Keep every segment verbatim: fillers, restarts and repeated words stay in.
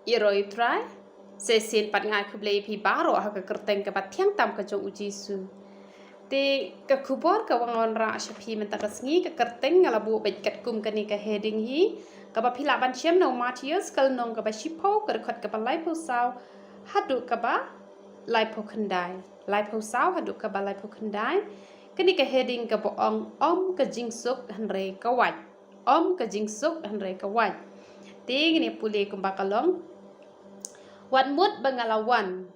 Ïaroh ïa u Trai. Sa shisien pat nga ai khublei ïa phi baroh ha ka kyrteng kaba thiang tam ka jong u Jisu. Te ka khubor kaba nga wanrah sha phi mynta ka sngi, ka kyrteng nga la buh beit katkum kane ka heading hi, kaba phi lah ban shem na u Mathaios ka lynnong kaba shiphew, ka dkhot kaba laiphew saw haduh kaba laiphew khyndai. Laiphew saw haduh kaba laiphew khyndai. Kane ka heading kaba ong, Ym ka jingsuk hynrei ka wait. Ym ka jingsuk hynrei ka wait. Te ngin ïa pule kumba ka long. Wat mut ba nga la wan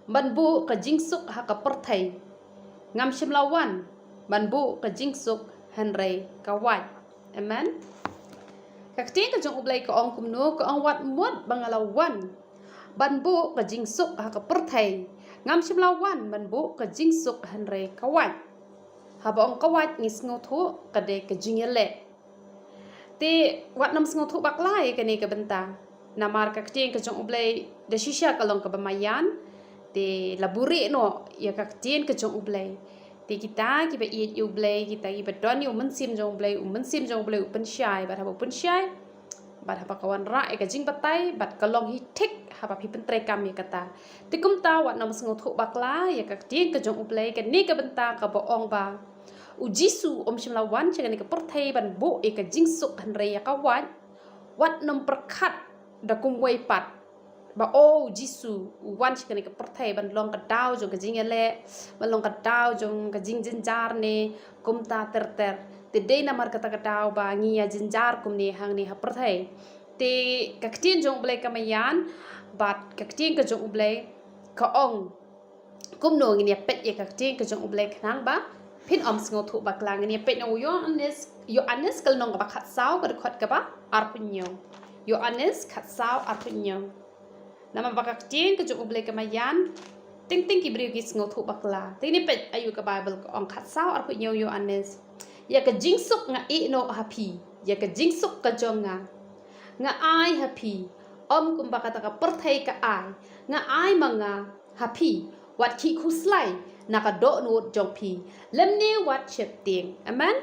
ban buh ka jingsuk ha ka pyrthei. Ngam shym la wan ban buh ka jingsuk hynrei ka wait. Amen. Ka ktien ka jong U Blei ka ong kumno, ka ong, wat mut ba nga la wan ban buh ka jingsuk ha ka pyrthei. Ngam shym la wan ban buh ka jingsuk hynrei ka wait. Haba ong ka wait ngi sngewthuh ka dei ka jingïaleh. Te wat nym sngewthuh bakla ïa kane ka bynta. Namar ka ktien ka jong U Blei da shisha ka long kaba maïan. Te la buhrieh noh ïa ka ktien ka jong U Blei. Te kita kiba ïeit ïa U Blei, kita kiba don ïa u mynsiem jong U Blei, u mynsiem jong U Blei u pynshai, bad haba u pynshai, bad haba ka wanrah ïa ka jingbatai, bad ka long hi thik haba phi pyntreikam ïa kata. Te kumta wat nym sngewthuh bakla ïa ka ktien ka jong U Blei, kane ka bynta kaba ong ba u Jisu um shym la wan sha kane ka pyrthei ban buh ïa ka jingsuk hynrei ïa ka wait. Wat nym pyrkhat da kumwei pat ba, o, u Jisu u wan sha kane ka pyrthei ban long ka daw jong ka jingïaleh, ban long ka daw jong ka jingjynjar ne kumta ter ter. Te dei namar kata ka daw ba ngi ïa jynjar kumne hangne ha pyrthei. Te ka ktien jong U Blei ka maïan, bad ka ktien ka jong U Blei ka ong kumno. Ngin ïa peit ïa ka ktien ka jong U Blei khnang ba phin ym sngewthuh bakla. Ngin ïa peit na u Ïoannis, Ïoannis ka lynnong kaba khatsaw, ka dkhot kaba arphew hynñiew. Ïoannis khatsaw arphew hynñiew. Namar ba ka ktien ka jong U Blei ka maïan, teng teng ki briew ki sngewthuh bakla. Te ngin ïa peit aïu ka Baibl ka ong, khatsaw arphew hynñiew Ïoannis. Ïa ka jingsuk nga ïeh noh ha phi, ïa ka jingsuk ka jong nga nga ai ha phi. Ym kumba kata ka pyrthei ka ai, nga ai ma nga ha phi. Wat khih khuslai na ka dohnud jong phi, lymne wat sheptieng. Amen.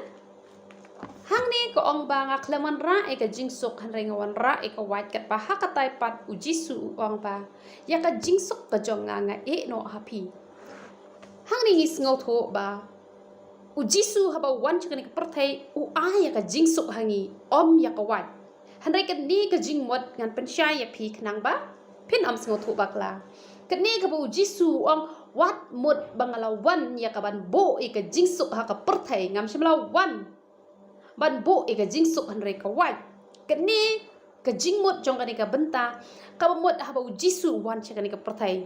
Hangne ka ong ba nga khlem wanrah ïa ka jingsuk hynrei nga wanrah ïa ka wait, katba ha katai pat u Jisu u ong ba ïa ka jingsuk ka jong nga nga ïeh noh ha phi. Hangne ngi sngewthuh ba u Jisu haba u wan sha kane ka pyrthei u ai ïa ka jingsuk ha ngi, ym ïa ka wait. Hynrei kane ka jingmut ngan pynshai ïa phi khnang ba phin ym sngewthuh bakla. Kane kaba u Jisu u ong, wat mut ba nga la wan ïa ka ban buh ïa ka jingsuk ha ka pyrthei, ngam shym la wan ban buh ïa ka jingsuk hynrei ka wait. Kane ka jingmut jong kane ka bynta kaba mut haba u Jisu u wan sha kane ka pyrthei.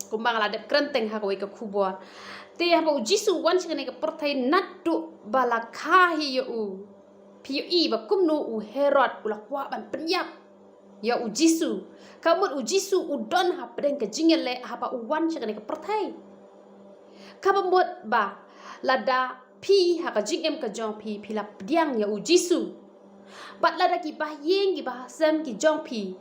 Kumba nga la dep kren teng ha kawei ka khubor. Te haba u Jisu u wan sha kane ka pyrthei, naduh ba la kha hi ïa u, phi ïohi ba kumno u Herod u la kwah ban pynïap ïa u Jisu. Ka mut u Jisu u don hapdeng ka jingïaleh haba u wan sha kane ka pyrthei. Kaba mut ba lada phi ha ka jingim ka jong phi, phi la pdiang ïa u Jisu, bad lada ki bahaïing ki bahasem ki jong phi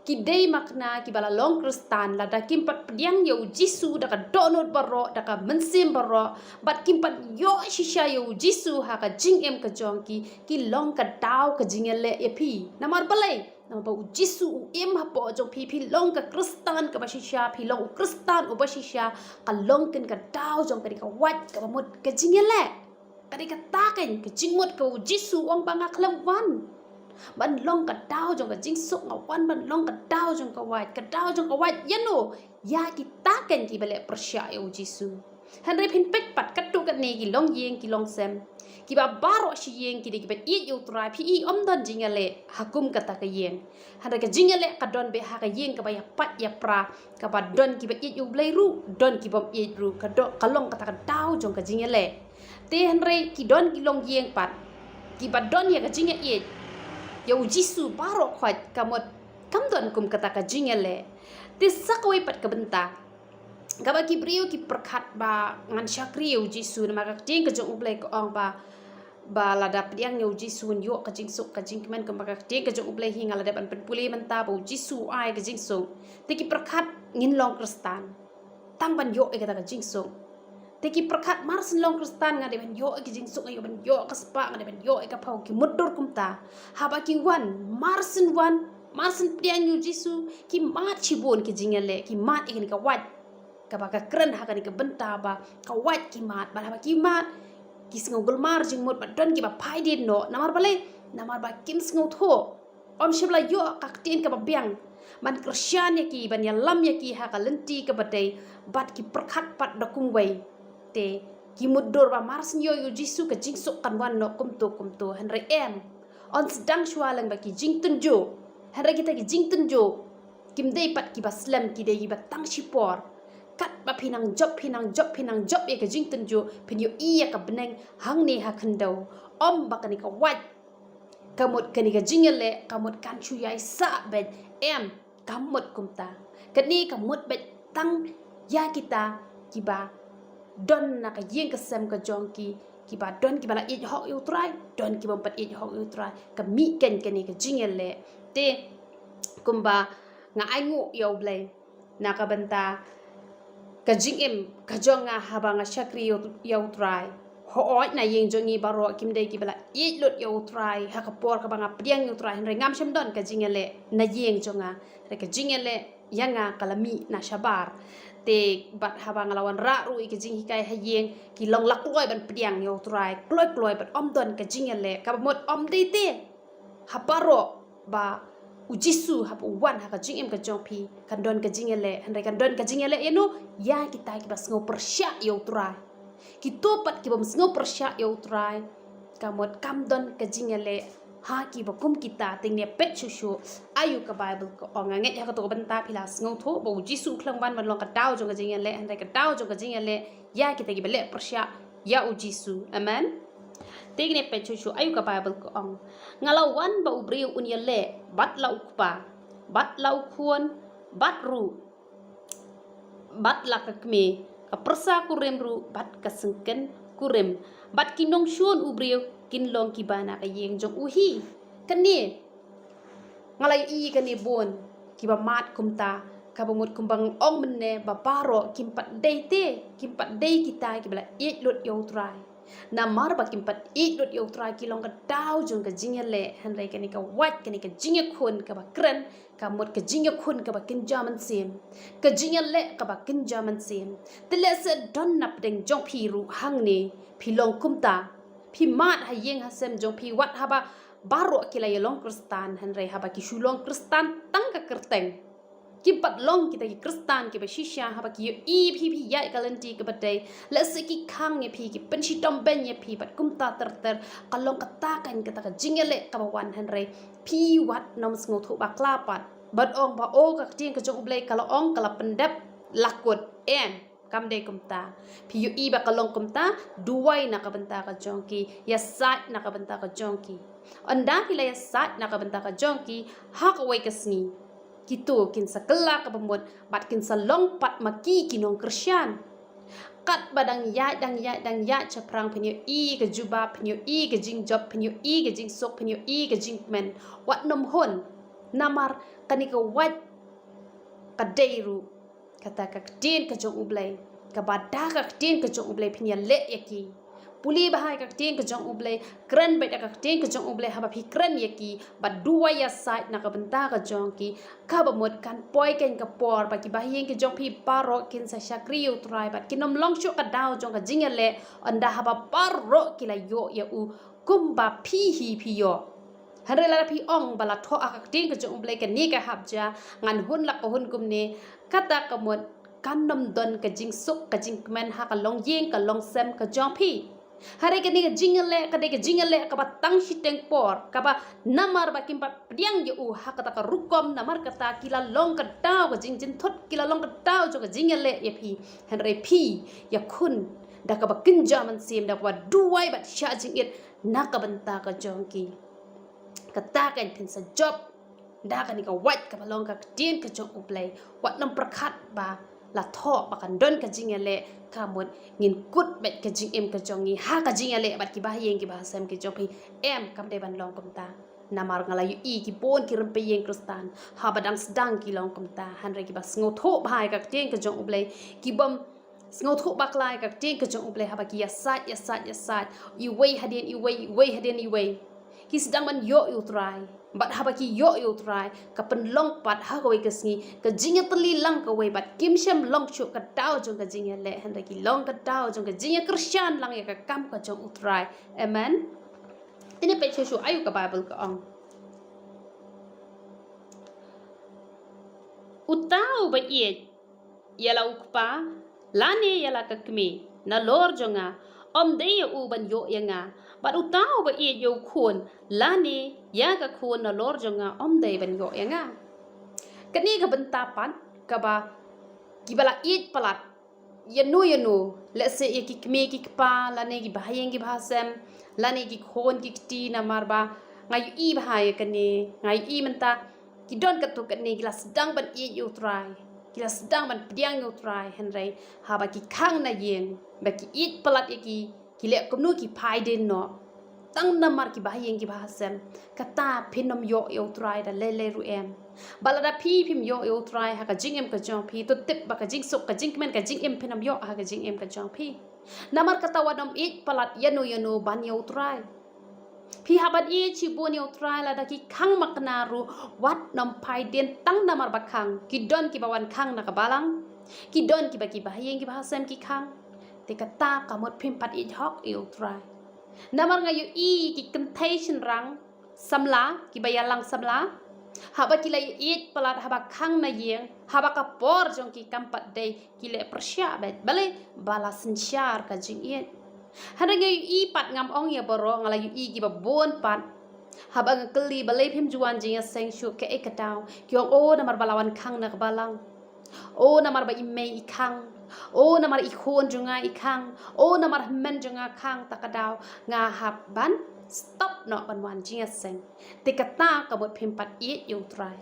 ki dei makna kiba la long Khristan, lada kim pat pdiang ïa u Jisu da ka dohnud baroh, da ka mynsiem baroh, bad kim pat ïoh shisha ïa u Jisu ha ka jingim ka jong ki, ki long ka daw ka jingïaleh ïa phi. Namar balei? Namar ba u Jisu u im hapoh jong phi, phi long ka Khristan kaba shisha, phi long u Khristan uba shisha, ka long kein ka daw jong kane ka wait kaba mut ka jingïaleh. Ka dei kata kein ka jingmut kaba u Jisu u ong ba nga khlem wan ban long ka daw jong ka jingsuk, nga wan ban long ka daw jong ka wait, ka daw jong ka wait. Ïano? Ïa kita kein kiba leh pyrshah ïa u Jisu. Hynrei phin peit pat katto katne ki longïing ki longsem, kiba baroh shi ïing ki dei kiba ïeit ïa u Trai, phi i ym don jingïaleh ha kum kata ka ïing. Hynrei ka jingïaleh ka don beit ha ka ïing kaba ïapait ïapra, kaba don kiba ïeit ïa u Blei ruh, don kibym ïeit ruh, ka do-, ka long kata ka daw jong ka jingïaleh. Te hynrei ki don ki longïing pat kiba don ïa ka jingïaieit ïa u Jisu baroh khoit, ka mut kam don kum kata ka jingïaleh. Te sa kawei pat ka bynta kaba ki briew ki pyrkhat ba ngan shakri ïa u Jisu, namar ka ktien ka jong u Blei ka ong ba, ba lada pdiang ïa u Jisu yn ïoh ka jingsuk ka jingkmen, kumba ka ktien ka jong u Blei hi nga la dep ban pynpule mynta ba u Jisu u ai ka jingsuk. Te ki pyrkhat ngin long Khristan tang ban ïoh ïa kata ka jingsuk. Te ki pyrkhat mar syn long Khristan nga dei ban ïoh ïa ka jingsuk, nga ïoh ban ïoh ka spah, nga dei ban ïoh ïa ka phew, ki mutdur kumta. Haba ki wan, mar syn wan, Mar shen pdiang ïa u Jisu, ki mad shibun ki jingïaleh, ki mad ïa kane ka wait. Kaba ka kren ha kane ka bynta ba ka wait ki mad, bad haba ki mad, ki sngew gulmar jingmut bad don kiba phai dien noh, namar balei, namar ba kim sngewthuh. Ym shym la ïoh ka ktien kaba biang ban kyrshan ïa ki, ban ïalam ïa ki ha ka lynti kaba dei, bad ki pyrkhat pat da kumwei. Te ki mutdur ba mar shen ïoh ïa u Jisu ka jingsuk kan wan noh kumto kumto, hynrei em. Yn sdang shuwa lang ba ki jingtynjuh, hynrei kita ki jingtynjuh kim dei pat kiba slem, ki dei kiba tang shipor. Katba phi nang jop, phi nang jop, phi nang jop ïa ka jingtynjuh, phin ïohi ïa ka bneng hangne ha khyndew. Ym ba kane ka wait, ka mut kane ka jingïaleh, ka mut kan shu ïai sah beit, em, ka mut kumta. Kane ka mut beit tang ïa kita kiba don na ka ïing ka sem ka jong ki, kiba don kiba la ïeit hok ïa u Trai, don kiba ym pat ïeit hok ïa u Trai. Ka mih kein kane ka jingïaleh. Te kumba nga ainguh ïa u Blei na ka bynta ka jingim ka jong nga haba nga shakri ïa u, ïa u Trai. Hooid, na ïing jong ngi baroh kim dei kiba la ïeit lut ïa u Trai ha ka por kaba nga pdiang ïa u Trai, hynrei ngam shym don ka jingïaleh na ïing jong nga. Hynrei ka jingïaleh ïa nga ka la mih na shabar. Te bad haba nga la wanrah ruh ïa ka jinghikai ha ïing, ki long la kloi ban pdiang ïa u Trai, kloi kloi, bad ym don ka jingïaleh. Kaba mut ym dei te ha baroh ba u Jisu haba u wan ha ka jingim ka jong phi, kan don ka jingïaleh, hynrei kan don ka jingïaleh ïano? Ïa kita kiba sngew pyrshah ïa u Trai. Kito pat kibym sngew pyrshah ïa u Trai, ka mut kam don ka jingïaleh ha kiba kum kita. Te ngin ïa peit shuh shuh aïu ka Baibl ka ong. Nga ngeit ha kato ka bynta phi la sngewthuh ba u Jisu u khlem wan ban long ka daw jong ka jingïaleh, hynrei ka daw jong ka jingïaleh ïa kita kiba leh pyrshah ïa u Jisu. Amen. Te ngin ïa peit shuh shuh aïu ka Baibl ka ong. Nga la wan ba u briew un ïaleh bad la u kpa, bad la u khun, bad ruh bad la ka kmie, ka pyrsa kurim ruh bad ka syngken kurim, bad ki nongshun u briew kin long kiba na ka ïing jong u hi. Kane nga la ïohi kane bun kiba mad kumta, kaba mut kumba nga ong mynne ba baroh kim pat dei te, kim pat dei kita kiba la ïeit lut ïa u Trai. Namar ba kim pat ïeit lut ïa u Trai ki long ka daw jong ka jingïaleh, hynrei kane ka wait, kane ka jingïakhun kaba kren, ka mut ka jingïakhun kaba kynja mynsiem, ka jingïaleh kaba kynja mynsiem. Te lehse don na pdeng jong phi ruh hangne phi long kumta, phi mad ha ïing ha sem jong phi, wat haba baroh ki la ïalong Khristan, hynrei haba ki shu long Khristan tang ka kyrteng. Kim pat long kita ki Khristan kiba shisha. Haba ki ïohi phi, phi ïaid ka lynti kaba dei, lehse ki khang ïa phi, ki pynshitom beiñ ïa phi bad kumta ter ter. Ka long kata kein kata ka jingïaleh kaba wan, hynrei phi wat nym sngewthuh bakla pat bad ong ba, o, ka ktien ka jong U Blei ka la ong, ka la pyndep, la kut. Em, kam dei kumta. Phi ïohi ba ka long kumta, duwai na ka bynta ka jong ki, ïasaid na ka bynta ka jong ki. Ynda phi la ïasaid na ka bynta ka jong ki ha kawei ka sngi, kito kin sa kylla kaba mut bad kin sa long pat ma ki ki nongkyrshan. Katba dang ïaid, dang ïaid, dang ïaid shaphrang, phin ïohi ka jubab, phin ïohi ka jingjop, phin ïohi ka jingsuk, phin ïohi ka jingkmen. Wat nym hun, namar kane ka wait ka dei ruh kata ka ktien ka jong U Blei, kaba da ka ktien ka jong U Blei phin ïaleh ïa ki. Pule bha ïa ka ktien ka jong U Blei, kren beit ïa ka ktien ka jong U Blei haba phi kren ïa ki, bad duwai, ïasaid na ka bynta ka jong ki. Kaba mut kan poi kein ka por ba ki bahaïing ki jong phi baroh kin sa shakri ïa U Trai bad kin nym long shuh ka daw jong ka jingïaleh, ynda haba baroh ki la ïoh ïa u kumba phi hi phi ïoh. Hynrei lada phi ong ba la thoh ha ka ktien ka jong U Blei kane ka hap ja, ngan hun la ka hun kumne, kata ka mut kan nym don ka jingsuk ka jingkmen ha ka longïing ka longsem ka jong phi. Hynrei kane ka jingïaleh ka dei ka jingïaleh kaba tang shiteng por, kaba namar ba kim pat pdiang ïa u ha kata ka rukom, namar kata ki la long ka daw ka jingjynthut, ki la long ka daw jong ka jingïaleh ïa phi. Hynrei phi ïakhun da kaba kynja mynsiem, da kaba duwai bad shah jingit na ka bynta ka jong ki. Kata kein phin sa jop da kane ka wait kaba long ka ktien ka jong U Blei. Wat nym pyrkhat ba la thoh ba kan don ka jingïaleh, ka mut ngin kut beit ka jingim ka jong ngi ha ka jingïaleh bad ki bahaïing ki bahasem ki jong phi. Em, kam dei ban long kumta. Namar nga la ïohi ki bun ki rympei ïing Khristan haba dang sdang ki long kumta, hynrei kiba sngewthuh bha ïa ka ktien ka jong U Blei, kibym sngewthuh bakla ïa ka ktien ka jong U Blei, haba ki ïasaid, ïasaid, ïasaid, iwei hadien iwei, iwei hadien iwei, ki sdang ban ïoh ïa u Trai. Bad haba ki ïoh ïa u Trai, ka pynlong pat ha kawei ka sngi ka jingïatylli lang kawei, bad kim shym long shuh ka daw jong ka jingïaleh, hynrei ki long ka daw jong ka jingïakyrshan lang ïa ka kam ka jong u Trai. Amen. Te ngin peit shuh shuh aïu ka Baibl ka ong. Uta uba ïeit ïa la u kpa lane ïa la ka kmie nalor jong nga, ym dei ïa u ban ïoh ïa nga. Bad uta uba ïeit ïa u khun lane ïa ka khun nalor jong nga, ym dei ban ïoh ïa nga. Kane ka bynta pat kaba kiba la ïeit palat ïano ïano, lehse ïa ki kmie ki kpa lane ki bahaïing ki bahasem lane ki khun ki kti, namar ba nga ïohi bha ïa kane, nga ïohi mynta ki don katto katne ki la sdang ban ïeit ïa u Trai, ki la sdang ban pdiang ïa u Trai, hynrei haba ki khang na ïing ba ki ïeit palat ïa ki, ki leh kumno? Ki phai dien noh. Tang namar ki bahaïing ki bahasem. Kata phin ym ïoh ïa u Trai da lei lei ruh em. Ba lada phi phim ïoh ïa u Trai ha ka jingim ka jong phi, to tip ba ka jingsuk ka jingkmen ka jingim phin ym ïoh ha ka jingim ka jong phi. Namar kata wat nym ïeit palat ïano ïano ban ïa u Trai. Phi hap ban ïeit shibun ïa u Trai, lada ki khang makna ruh wat nym phai dien tang namar ba khang. Ki don kiba wan khang na ka balang. Ki don kiba ki bahaïing ki bahasem ki khang. Te kata ka mut phim pat ïeit hok ïa u Trai. Namar nga ïohi ki kynthei shynrang samla, kiba ïalang samla, haba ki la ïeit palat, haba khang na ïing, haba ka por jong ki kam pat dei, ki leh pyrshah beit, balei? Ba la synshar ka jingïeit. Hynrei nga ïohi pat, ngam ong ïa baroh, nga la ïohi kiba bun pat. Haba nga kylli balei phim ju wan jingïaseng shuh, kaei ka daw, ki ong, o, namar ba la wan khang na ka balang. O, namar ba i mei i khang. O, namar i khun jong nga i khang. O, namar hynmen jong nga khang, ta ka daw nga hap ban stop noh ban wan jingïaseng. Te kata ka mut phim pat ïeit ïa u Trai.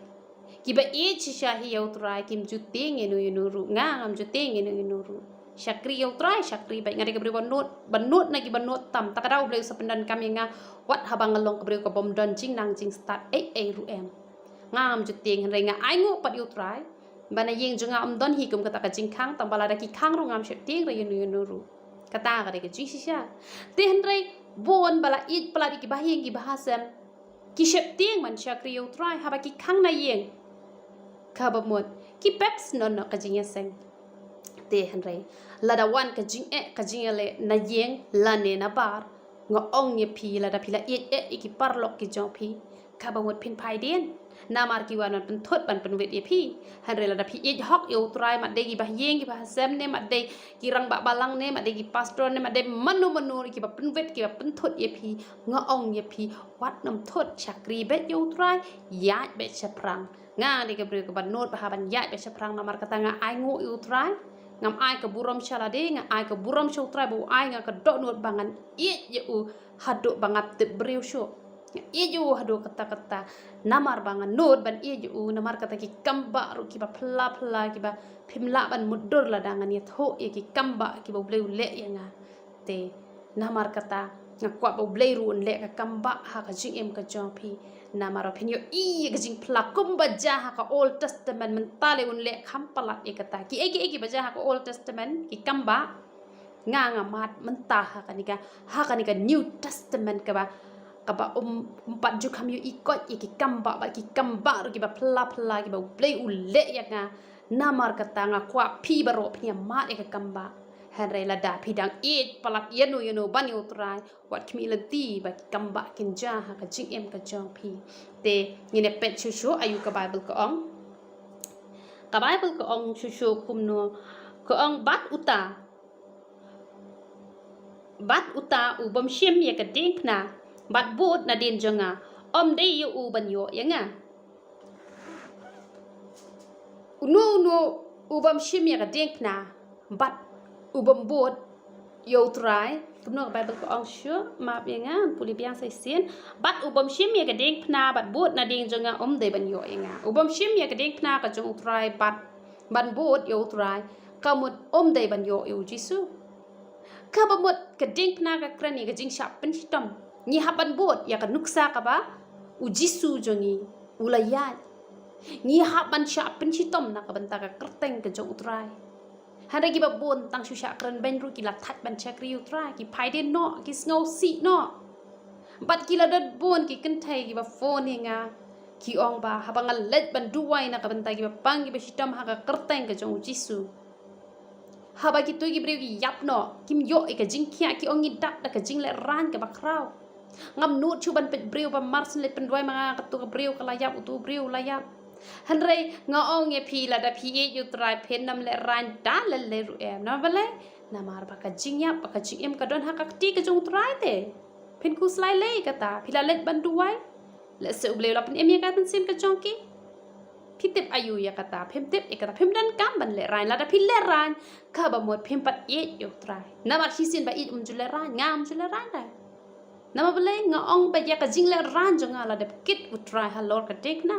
Kiba ïeit shisha hi ïa u Trai kim ju tieng ïano ïano ruh, nga ngam ju tieng ïano ïano ruh. Shakri ïa u Trai, shakri beit. Nga dei ka briew ba nud, ba nud na kiba nud tam. Ta ka daw U Blei u sa pyndonkam ïa nga wat haba nga long ka briew ka bym don jingnang jingstad ei ei ruh em. Nga ngam ju tieng, hynrei nga ainguh pat ïa u Trai ba na ïing jong nga ym don hi kum kata ka jingkhang, tang ba lada ki khang ruh ngam sheptieng re ïano ïano ruh. Kata ka dei ka jingshisha. Te hynrei bun ba la ïeit palat ïa ki bahaïing ki bahasem, ki sheptieng ban shakri ïa u Trai haba ki khang na ïing. Kaba mut ki pep snon noh ka jingïaseng. Te hynrei lada wan ka jingeh ka jingïaleh na ïing lane na bar, nga ong ïa phi, lada phi la ïeit eh ïa ki paralok ki jong phi, kaba mut phin phai dien. Namar ki wan ban pynthut ban pynwit ïa phi. Hynrei lada phi ïeit hok ïa u Trai, mat dei ki bahaïing ki bahasem ne mat dei ki rangbah balang ne mat dei ki pastor ne mat dei mano mano kiba pynwit kiba pynthut ïa phi, nga ong ïa phi, wat nym thut, shakri beit ïa u Trai, ïaid beit shaphrang. Nga dei ka briew kaba nud bha ban ïaid beit shaphrang, namar kata nga ainguh ïa u Trai. Ngam ai ka burom sha lade, nga ai ka burom sha u Trai ba u ai nga ka dohnud ba ngan ïeit ïa u haduh ba ngam tip briew shuh. Nga ïeit ïa u haduh katta katta. Namar ba nga nud ban ïeit ïa u, namar kata ki kam bah ruh kiba phylla phylla kiba phim lah ban mutdur lada ngan ïathuh ïa ki kam bah kiba U Blei u leh ïa nga. Te namar kata nga kwah ba U Blei ruh un leh ka kam bah ha ka jingim ka jong phi. Namar ba phin ïohi ïa ka jingphylla kumba jia ha ka Old Testament, mynta lei un leh kham palat ïa kata. Kiei kiei kiba jia ha ka Old Testament ki kam bah, nga nga mad mynta ha kane ka, ha kane ka New Testament kaba, kaba um, um pat ju kham ïohi koit ïa ki kam bah, ba ki kam bah ruh kiba phylla phylla kiba U Blei u leh ïa nga. Namar kata nga kwah phi baroh phin ïa mad ïa ka kam bah. Hynrei lada phi dang ïeit palat ïano ïano ban ïa u Trai, wat khmih lynti ba ki kam bah kin jia ha ka jingim ka jong phi. Te ngin ïa peit shuh shuh aïu ka Baibl ka ong. Ka Baibl ka ong shuh shuh kumno, ka ong, bad uta, bad uta u bym shim ïa ka diengphna bad bud nadien jong nga, ym dei ïa u ban ïoh ïa nga. Uno uno u bym shim ïa ka diengphna bad u bym bud ïa u Trai, kumno ka Baibl ka ong shuh, map ïa nga, pule biang sa shisien. Bad u bym shim ïa ka diengphna bad bud nadien jong nga, ym dei ban ïoh ïa nga. U bym shim ïa ka diengphna ka jong u Trai bad ban bud ïa u Trai, ka mut ym dei ban ïoh ïa u Jisu. Kaba mut ka diengphna ka kren ïa ka jingshah pynshitom. Ngi hap ban bud ïa ka nuksa kaba u Jisu jong ngi u la ïaid. Ngi hap ban shah pynshitom na ka bynta ka kyrteng ka jong u Trai. Hynrei kiba bun tang shu shah kren beiñ ruh ki la thait ban shakri ïa u Trai, ki phai dien noh, ki sngewsih noh. Bad ki la don bun ki kynthei kiba phone ïa nga, ki ong ba haba nga leit ban duwai na ka bynta kiba pang kiba shitom ha ka kyrteng ka jong u Jisu, haba kito ki briew ki ïap noh, kim ïoh ïa ka jingkhiah, ki ong ngi dap da ka jinglehrain kaba khraw. Ngam nud shuh ban peit briew ba mar shen leit pynduwai ma nga, kato ka briew ka la ïap, uto u briew u la ïap. Hynrei nga ong ïa phi, lada phi ïeit ïa u Trai phin ym lehrain da lei lei ruh em. Namar balei? Namar ba ka jingïap, ba ka jingim ka don ha ka kti ka jong u Trai te. Phin khuslai lei kata, phi la leit ban duwai. Lehse U Blei u la pynim ïa ka mynsiem ka jong ki. Phi tip aïu ïa kata, phim tip ïa kata, phim donkam ban lehrain, lada phi lehrain, kaba mut phim pat ïeit ïa u Trai. Namar shisien ba ïeit um ju lehrain, nga um ju lehrain dei. Namar balei? Nga ong ba ïa ka jinglehrain jong nga la dep kit u Trai halor ka diengphna.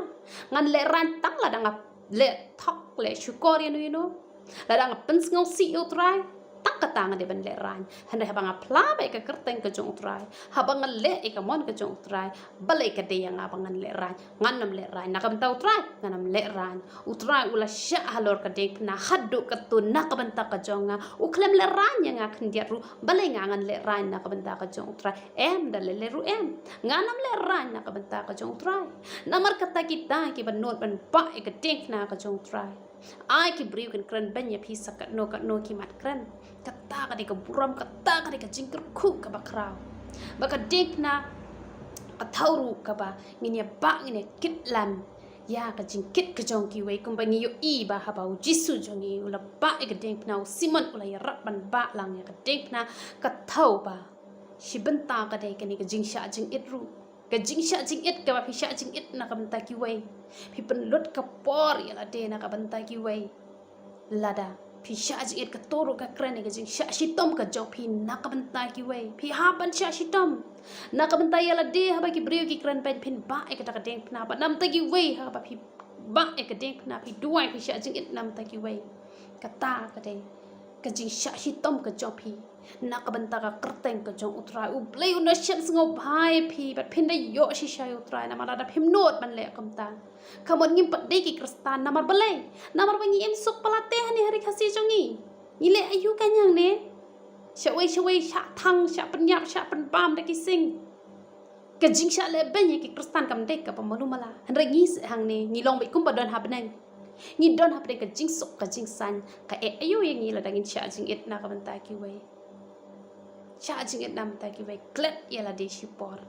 Ngan lehrain tang lada nga leh thok leh shukor ïa no ïa no. Lada nga pynsngewsih ïa u Trai, tang kata nga dei ban lehrain. Hynrei haba nga phla beit ïa ka kyrteng ka jong u Trai, haba nga leh ïa ka mon ka jong u Trai, balei ka dei ïa nga ba ngan lehrain? Ngan ym lehrain na ka bynta u Trai, ngan ym lehrain. U Trai u la shah halor ka diengphna haduh katno na ka bynta ka jong nga. U khlem lehrain ïa nga khyndiat ruh, balei nga ngan lehrain na ka bynta ka jong u Trai? Em, da lei lei ruh em. Ngan ym lehrain na ka bynta ka jong u Trai. Namar kata kita kiba nud ban bah ïa ka diengphna ka jong u Trai. Ai ki briew kin kren beiñ ïa phi sa katno katno ki mat kren. Kata ka dei ka burom, kata ka dei ka jingkyrkhu kaba khraw. Ba ka diengphna ka thaw ruh kaba ngin ïa bah, ngin ïa kit lam ïa ka jingkit ka jong kiwei, kumba ngi ïohi ba haba u Jisu jong ngi u la bah ïa ka diengphna, u Simon u la ïarap ban bah lang ïa ka diengphna, ka thaw ba shi bynta ka dei kane ka jingshah jingit ruh. Ka jingshah jingit kaba phi shah jingit na ka bynta kiwei. Phi pynlut ka por ïa lade na ka bynta kiwei. Lada phi shah jingit, kato ruh ka kren ïa ka jingshah shitom ka jong phi na ka bynta kiwei. Phi hap ban shah shitom na ka bynta ïa lade, haba ki briew ki kren beiñ phin bah ïa kata ka diengphna, bad na ka bynta kiwei haba phi bah ïa ka diengphna, phi duwai, phi shah jingit na ka bynta kiwei. Kata ka dei ka jingshah shitom ka jong phi na ka bynta ka kyrteng ka jong u Trai. U Blei un da shem sngewbha ïa phi bad phin da ïoh shisha ïa u Trai, namar lada phim nud ban leh kumta, ka mut ngim pat dei ki Khristan. Namar balei? Namar ba ngi im suk palat te hangne ha ri Khasi jong ngi. Ngi leh aïu kein hangne? Shawei shawei shah thang, shah pynïap, shah pynbam da ki sing. Ka jingshah leh beiñ ïa ki Khristan kam dei kaba malu mala. Hynrei ngi seh hangne ngi long beit kumba don ha bneng. Ngi don ha bneng ka jingsuk ka jingsain. Ka eh aïu ïa ngi lada ngin shah jingit na ka bynta kiwei? Shah jingit na ka bynta kiwei, klet ïa lade shipor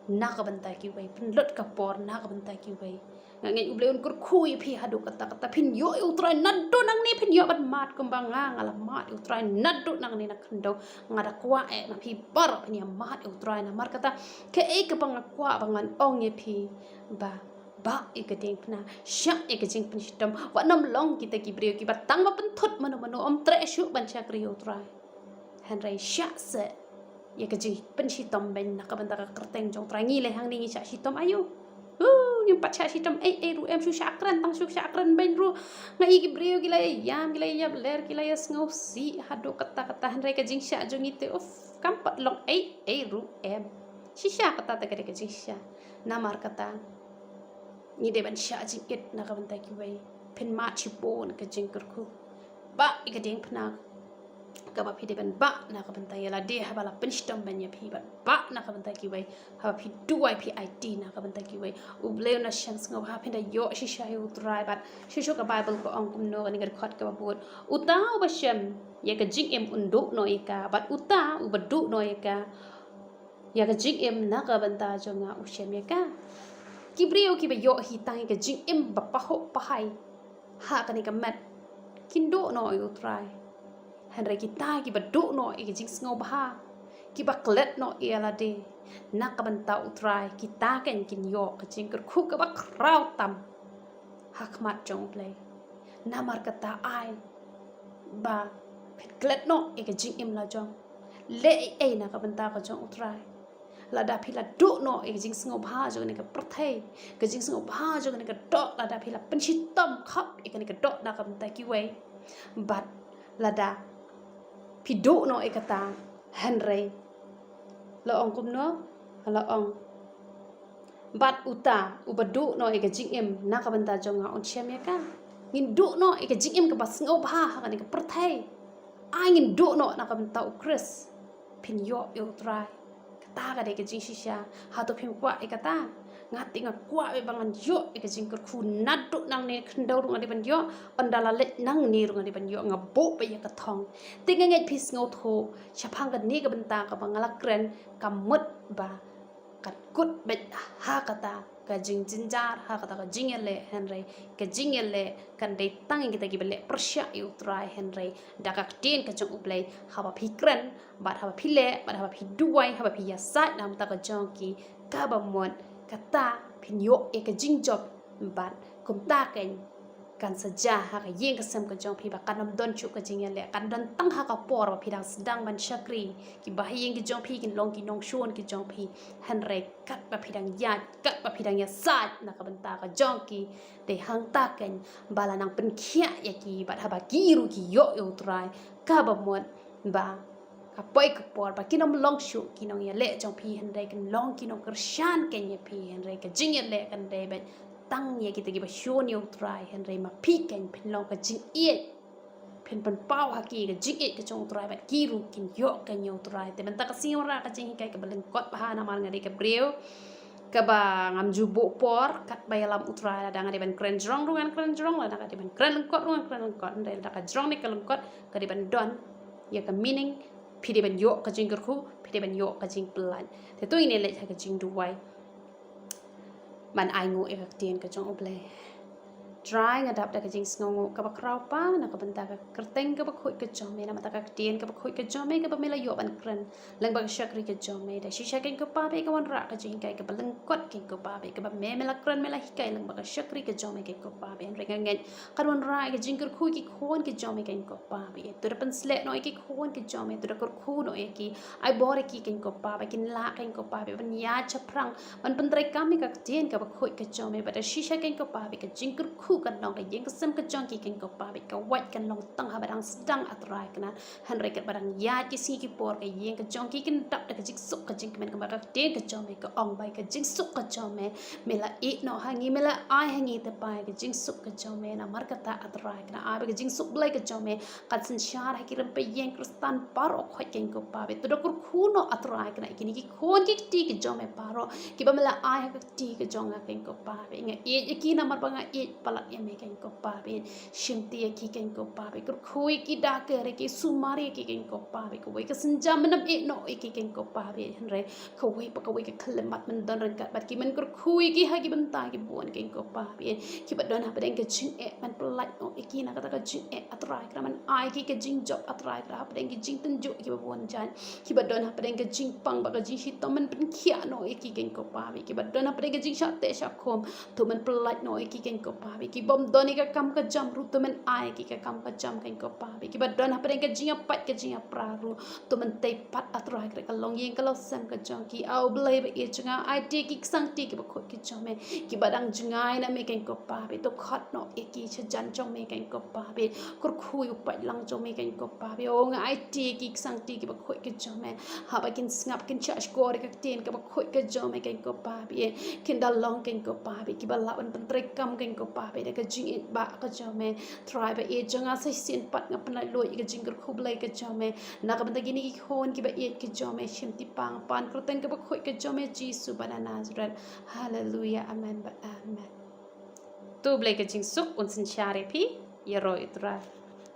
na ka bynta kiwei, pynlut ka por na ka bynta kiwei. Nga ngeit U Blei un kyrkhu ïa phi haduh katta katta, phin ïoh ïa u Trai naduh nangne, phin ïoh ban mad kumba nga, nga la mad ïa u Trai naduh nangne na khyndew. Nga da kwah eh na phi baroh phin ïa mad ïa u Trai. Namar kata, kaei kaba nga kwah ba ngan ong ïa phi, ba bah ïa ka diengphna, shah ïa ka jingpynshitom. Wat nym long kita ki briew kiba tang ba pynthut mano mano, ym treh shuh ban shakri ïa u Trai. Hynrei shah seh ïa ka jingpynshitom beiñ na ka bynta ka kyrteng jong u Trai. Ngi leh hangne ngi shah shitom aïu? Uh, ngim pat shah shitom ei ei ruh em. Shu shah kren, tang shu shah kren beiñ ruh. Nga i ki briew ki la ïa ïam, ki la ïa ïap ler, ki la ïa sngewsih haduh katta katta, hynrei ka jingshah jong ngi te, uf, kam pat long ei ei ruh em. Shisha kata te ka dei ka jingshah. Namar kata, ngi dei ban shah jingit na ka bynta kiwei. Phin mad shibun ka jingkyrkhu. Bah ïa ka diengphna kaba phi dei ban bah na ka bynta ïa lade haba la pynshitom beiñ ïa phi, bad bah na ka bynta kiwei haba phi duwai, phi aiti na ka bynta kiwei. U Blei un da shem sngewbha, phin da ïoh shisha ïa u Trai. Bad shuh shuh ka Baibl ka ong kumno, kane ka dkhot kaba bud: Uta uba shem ïa ka jingim un duh noh ïa ka, bad uta uba duh noh ïa ka, ïa ka jingim na ka bynta jong nga u shem ïa ka. Ki briew kiba ïoh hi tang ïa ka jingim ba pahuh pahai ha kane ka met, kin duh noh ïa u Trai. Hynrei kita kiba duh noh ïa ka jingsngewbha, kiba klet noh ïa lade na ka bynta u Trai, kita kein kin ïoh ka jingkyrkhu kaba khraw tam ha khmat jong u Blei. Namar kata ai ba phin klet noh ïa ka jingim la jong. Leh ei ei na ka bynta ka jong u Trai. Lada phi la duh noh ïa ka jingsngewbha jong kane ka pyrthei, ka jingsngewbha jong kane ka doh, lada phi la pynshitom khap ïa kane ka doh na ka bynta kiwei, bad lada phi duh noh ïa kata, hynrei la ong kumno? La ong: Bad uta uba duh noh ïa ka jingim na ka bynta jong nga un shem ïa ka. Ngin duh noh ïa ka jingim kaba sngewbha ha kane ka pyrthei. Ai ngin duh noh na ka bynta u Khrist, phin ïoh ïa u Trai. Ka Kata ka dei ka jingshisha. Hato phim kwah ïa kata? Nga te nga kwah beit ba ngan ïoh ïa ka jingkyrkhu, naduh nangne khyndew ruh nga dei ban ïoh, ynda la leit nangne ruh nga dei ban ïoh, nga buh beit ïa ka thong. Te nga ngeit phi sngewthuh, shaphang kane ka bynta kaba nga la kren, ka mut ba kan kut beit ha kata ka jingjynjar, ha kata ka jingïaleh, hynrei ka jingïaleh kan dei tang ïa kita kiba leh pyrshah ïa U Trai, hynrei da ka ktien ka jong U Blei, haba phi kren, bad haba phi leh, bad haba phi duwai, haba phi ïasaid na ka bynta ka jong ki, kaba mut kata phin ïoh ïa ka jingjop, bad kumta keiñ kan sa jia ha ka ïing ka sem ka jong phi, ba kan ym don shuh ka jingïaleh, kan don tang ha ka por ba phi dang sdang ban shakri. Ki bahaïing ki jong phi kin long ki nongshun ki jong phi, hynrei katba phi dang ïaid, katba phi dang ïasaid na ka bynta ka jong ki, dei hangta keiñ ba la nang pynkhiah ïa ki, bad haba ki ruh ki ïoh ïa U Trai, kaba mut ba ka poi ka por ba kin ym long shuh ki nongïaleh jong phi, hynrei kin long ki nongkyrshan keiñ ïa phi, hynrei ka jingïaleh kan dei beit tang ïa kita kiba shun ïa U Trai, hynrei ma phi keiñ phin long ka jingïeit, phin pynpaw ha ki ka jingïeit ka jong U Trai, bad ki ruh kin ïoh keiñ ïa U Trai. Te mynta ka sngi wanrah ka jinghikai kaba lyngkot bha, namar nga dei ka briew kaba ngam ju buh por, katba ïalam U Trai, lada nga dei ban kren jrong ruh ngan kren jrong, lada nga dei ban kren lyngkot ruh ngan kren lyngkot, hynrei lada ka jrong ne ka lyngkot ka dei ban don ïa ka meaning, phi dei ban ïoh ka jingkyrkhu, phi dei ban ïoh ka jingpyllait. Te to ngin ïa leit ha ka jingduwai ban ainguh ïa ka ktien ka jong U Blei. Trai, nga dap da ka jingsngewnguh kaba khraw pa na ka bynta ka kyrteng kaba khuid ka jong me, na ka bynta ka ktien kaba khuid ka jong me, kaba me la ïoh ban kren lyngba ka shakri ka jong me. Da shisha keiñ ko Pa, bad ka wanrah ka jinghikai kaba lyngkot keiñ ko Pa, bad kaba me, me la kren, me la hikai lyngba ka shakri ka jong me keiñ ko Pa, bad hynrei nga ngeit kan wanrah ïa ka jingkyrkhu ïa ki khun ki jong me keiñ ko Pa, bad to da pynsleh noh ïa ki khun ki jong me, to da kyrkhu noh ïa ki, ai bor ïa ki keiñ ko Pa, bad kin lah keiñ ko Pa, bad ban ïaid shaphrang ban pyntreikam ïa ka ktien kaba khuid ka jong me, bad da shisha keiñ ko Pa, bad ka jingkyrkhu kan long ka ïing ka sem ka jong ki keiñ ko Pa, bad ka wait kan long tang haba dang sdang, A Trai kane. Hynrei katba dang ïaid ki sngi ki por, ka ïing ka jong ki kan dap da ka jingsuk ka jingkmen, kumba ka ktien ka jong me ka ong ba ïa ka jingsuk ka jong me, me la ïeh noh ha ngi, me la ai ha ngi, te ba ïa ka jingsuk ka jong me, namar kata A Trai kane, ai ba ka jingsuk Blei ka jong me kan synshar ha ki rympei ïing Khristan baroh khoit keiñ ko Pa, bad to da kyrkhu noh A Trai kane, kine ki khun ki kti ki jong me baroh kiba me la ai ha ka kti ka jong nga keiñ ko Pa, bad nga ïeit ïa ki namar ba nga ïeit palat ïa me keiñ ko Pa, bad shimti ïa ki keiñ ko Pa, bad kyrkhu ïa ki, da ka ri ki, sumar ïa ki keiñ ko Pa, bad kawei ka sienjam men ym ïeh noh ïa ki keiñ ko Pa, bad hynrei kawei pa kawei ka khyllipmat men don ryngkat bad ki, men kyrkhu ïa ki ha ki bynta ki bun keiñ ko Pa, bad kiba don hapdeng ka jingeh men pyllait noh ïa ki na kata ka jingeh, A Trai kane, men ai ki ka jingjop, A Trai kane, hapdeng ki jingtynjuh kiba bun jait, kiba don hapdeng ka jingpang bad ka jingshitom, men pynkhiah noh ïa ki keiñ ko Pa, bad kiba don hapdeng ka jingshah teh shah khum, to men pyllait noh ïa ki keiñ ko Pa, bad ki bym don ïa ka kam ka jam ruh, to men ai ïa ki ka kam ka jam keiñ ko Pa, bad kiba don hapdeng ka jingïapait ka jingïapra ruh, to men tei pat, A Trai kane, ka longïing ka longsem ka jong ki. A U Blei ba ïeit jong nga, aiti ïa ki ksangti kiba khuid ki jong me, kiba dang jngai na me keiñ ko Pa, bad to khot noh ïa ki shajan jong me keiñ ko Pa, bad kyrkhu ïa u paitlang jong me keiñ ko Pa, bad o nga aiti ïa ki ksangti kiba khuid ki jong me, haba kin sngap kin shah shkor ïa ka ktien kaba khuid ka jong me keiñ ko Pa, bad kin da long keiñ ko Pa, bad kiba lah ban pyntreikam keiñ ko Pa, bad da ka jingïeit ba ka jong me. Trai ba ïeit jong nga, sa shisien pat nga pynlait luid ïa ka jingkyrkhu Blei ka jong me na ka bynta kine ki khun kiba ïeit ki jong me, shimti pa nga pan kyrteng kaba khuid ka jong me Jisu ba na Nasareth. Haleluya, amen bad amen. To Blei ka jingsuk un synshar ïa phi, ïaroh ïa U Trai.